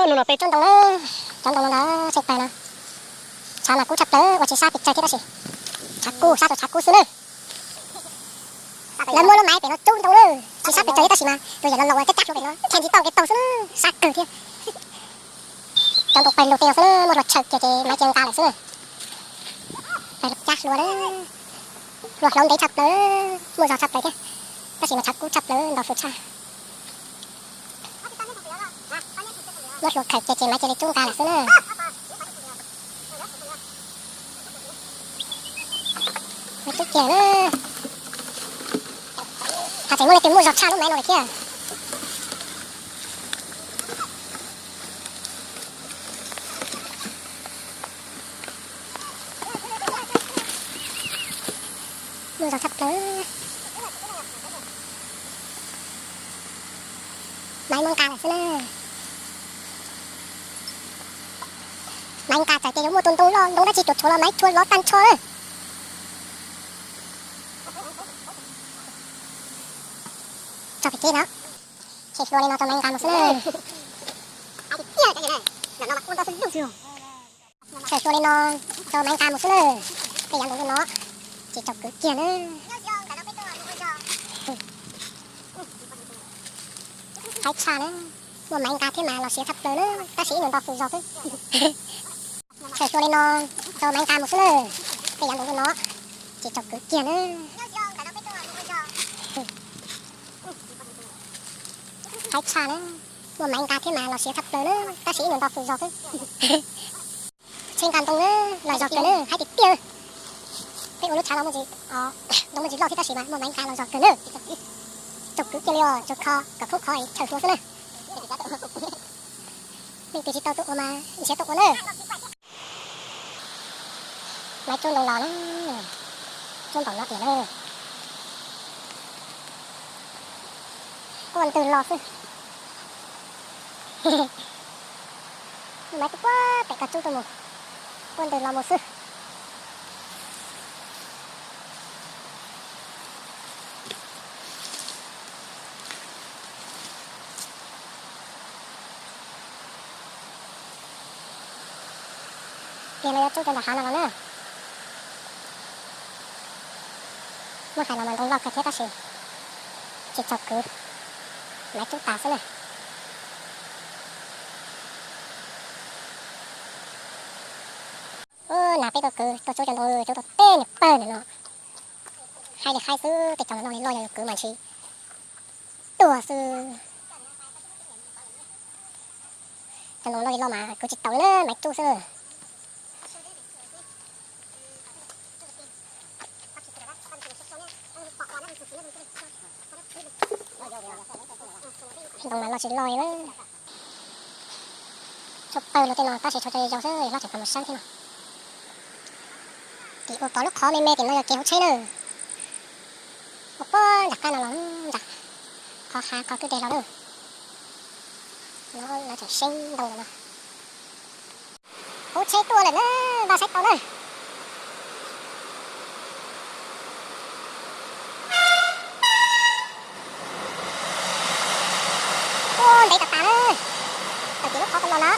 Hnub no peb tsub ntoo na, cov ntoo no ntag tseem pawg no. Tshav mas kub tshaj plaws, ua tsis sab pes tsawg thiab tab sis tshav kub, sab rau tshav kub xwb na. Lawv muab lub maiv pem no tsub ntoo na, tsis sab pes tsawg thiab tab sis mas tus yawm laus laus cab cab hluas pem no thiaj ntxiv tau nqe taug xwb na, sab kawg thiab. Cov ntoo pawg lug tej no xwb na, muaj hlua tshaw kiag ces maiv cia nqa lawm xwb na. Pawg cab hluas na, hlua hlauv ntev tshaj plaws, muaj zog tshaj plaws thiab, tab sis mas tshav kub tshaj plaws, ntau fws tshaj. Muab hlua khaws kiag ces maiv cia li tsub nqa lawm xwb na. Maiv tsub kiag na. Haj tseem muaj leej twg muaj zog tshaj lub maiv no lawm thiab. Muaj zog tshaj plaws. Maiv muab nqa lawm xwb na. Maiv nqa txawm tias yuav muaj tus ntoo loj ntoo dab tsi cuam tshuam los maiv rhuav lov tag nrho na. Tso pem kev no. Tshem hlua li no rau maiv nqa mus xwb na. Tshem hlua li no rau maiv nqa mus xwb na. Tej yav ntoo no tsis txaus kwv kiag na. Haib tshaj na. Muaj maiv nqa thiab mas los siav tshaj plaws na, tab sis ib nyuag nto fws zog xwb. Tshem hlua li no rau maiv nqa mus xwb na. Tej yav ntoo no tsis txaus kwv kiag na. Haib tshaj na. Muaj maiv nqa thiab mas los siav tshaj plaws na, tab sis ib nyuag nto fws zog xwb. Tsheb nqa ntoo na, los zog kawg na, haib tiag tiag. Peb ua lub tshav los muaj ntsis, ntoo muaj ntsis loj thiab tab sis mas muaj maiv nqa los zog kawg na. Txaus kwv kiag li os, tsuas kho kom khoob qhov chaw hlua xwb na. Leej twg tsis tau tuaj ua mas nrhiav tuaj ua na. Maiv tsub ntoo los na, tsub npaum no tiag na. Quaj ntwg los xwb. Maiv tuaj puag pem koj tsub tuaj mus, quaj ntwg los mus xwb. Tiag no yuav tsub rau nram hav no los na. Muab hais los mas ntoo loj kawg thiab tab sis tsis txaus kwv, maiv tsub tas xwb na. Ub, nag peb tuaj kwv tuaj tsub cov ntoo, tsub tau tej niag pawg ntawm no. Haib li haib xwb, tej cov no li loj yog yuav kwv mas ntshe tuag xwb. Cov ntoo loj li loj mas kwv tsis tau li na, maiv tsub xwb. Ntoo mas loj tsis loj li na. Tshuav pawg luag tej no tab sis tshuav cov yau xwb, hlob tseem pab mus saib thiab no. Tim ua pom lub qhov me me tim no yog kev hauv tsheb na. Ua puag nram qab no los nram qhov hav qhov kwj deg los na. No lawv tseem seeb ntoo lawm no. Hauv tsheb tuaj lawm na, npaj saib tau na. Ua ntev tas tas na. Tawm tim lub qhov no na.